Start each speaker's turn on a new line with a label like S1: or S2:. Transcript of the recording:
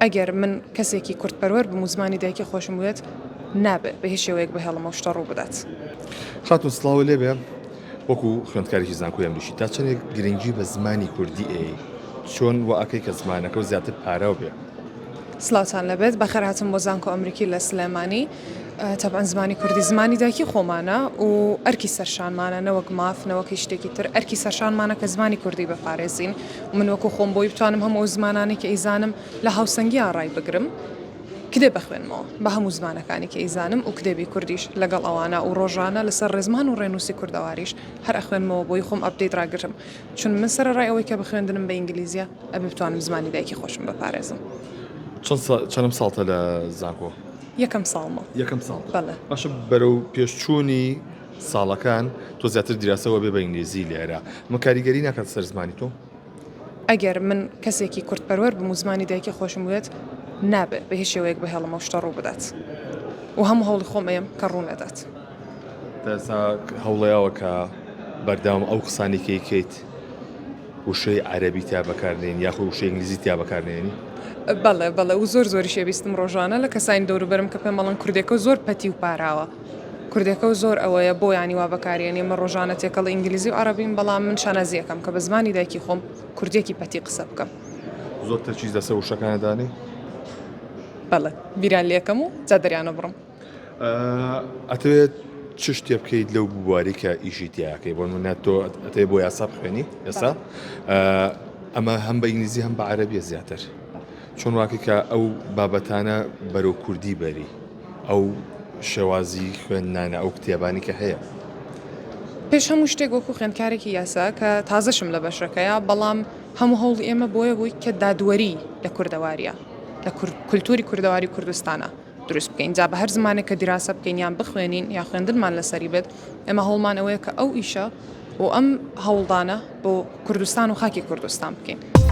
S1: ئەگەر من کەسێکی کوردپەروەر بم و زمانی دایکی خۆشم بوێت نابێ بە هیچ شێوەیەک بهێڵم ئەو شتە ڕوو بدات.
S2: خاتوون سڵاوت لێ بێ وەکو خوێندکارێکی زانکۆی ئەمریکی تا چەندێک گرنگی بە زمانی کوردی ئەیەی چۆن وا ئەکەی کە زمانەکەو زیاتر پاراو بێ؟
S1: سڵاوتان لێبێت بەخێرهاتن بۆ زانکۆ ئەمریکی لە سلێمانی تەبعەن زمانی کوردی زمانی دایکی خۆمانە و ئەرکی سەرشانمانە نەوەک ماف نەوەک هیچ شتێکی تر ئەرکی سەرشانمانە کە زمانی کوردی بپارێزین من وەکو خۆم بۆی بتوانم هەموو ئەو زمانانەی کە ئەیزانم لە هاوسەنگیان ڕای بگرم کتێب بخوێنمەوە بە هەموو زمانەکانی کە ئەیزانم و کتێبی کوردیش لەگەڵ ئەوانە و ڕۆژانە لەسەر ڕێزمان و ڕێنووسی کوردەواریش هەر ئەخوێنمەوە بۆی خۆم update ڕاگرم چون من سەرەڕای ئەوەی کە بخوێندنم بە ئینگلیزیە ئەبێ بتوانم زمانی دایکی خۆشم بپارێزم.
S2: چەند سا چەنەم ساڵتە لە زانکۆ؟
S1: یەکەم ساڵمە.
S2: یەکەم ساڵتە.
S1: بەڵێ.
S2: باشە بەرەو پێشچوونی ساڵەکان تۆ زیاتر دیراسە وەبێ بە ئینگلیزی لێرە ئەمە کاریگەری ناکاتە سەر زمانی تۆ؟
S1: ئەگەر من کەسێکی کوردپەروەر بم و زمانی دایکی خۆشم بوێت نابێ بە هیچ شێوەیەک بهێڵم ئەو شتە ڕوو بدات و هەموو هەوڵی خۆم ئەیەم کە ڕوو نەدات.
S2: تا ئێستا هەوڵەیاوە کە بەردەوام ئەو قسانەی کە ئەیکەیت وشەی عەرەبی تیا بەکار نێنی یاخود وشەی ئینگلیزی تیا بەکار نێنی؟
S1: بەڵێ بەڵێ و زۆر زۆریش ئەبیستم ڕۆژانە لە کەسانی دەوروبەرم کە پێم ئەڵێن کوردێکە و زۆر پەتی و پاراوە کوردێکە و زۆر ئەوەیە بۆ یانی وا بەکاریێنی من ڕۆژانە تێکەڵی ئینگلیزی و عەڕەبیم بەڵام من شانازی ئەکەم کە بە زمانی دایکی خۆم کوردیەکی پەتی قسە بکەم.
S2: زۆر تەرکیز لەسەر وشەکانە دانێی؟
S1: بەڵێ بیران لێکەم و جا دەریانەبڕم.
S2: ئەتەوێت چ شتێ بکەیت لەو بواری کە ئیشی تیاکەی بۆ نمونە تۆ ئەتەوێت بۆ یاسا بخوێنی ئێستا ئەمە هەم بە ئینگلیزی هەم بە عەرەبیە زیاتر چۆن واکەی کە ئەو بابەتانە بەرەو کوردی بەری ئەو شێوازی خوێندنانە ئەو کتێبانی کە هەیە.
S1: پێش هەموو شتێک وەکو خوێندکارێکی یاسا کە تازەشم لە بەشەکەیە بەڵام هەموو هەوڵی ئێمە بۆیە بووی کە دادوەری لە کوردەواریە لە کولتوری کوردەواری کوردستانە دروست بکەین جا بە هەر زمانێک کە دیراسە بکەین یان بخوێنین یا خوێندنمان لەسەری بێت ئێمە هەوڵمان ئەوەیە کە ئەو ئیشە و ئەم هەوڵدانە بۆ کوردستان و خاکی کوردستان بکەین.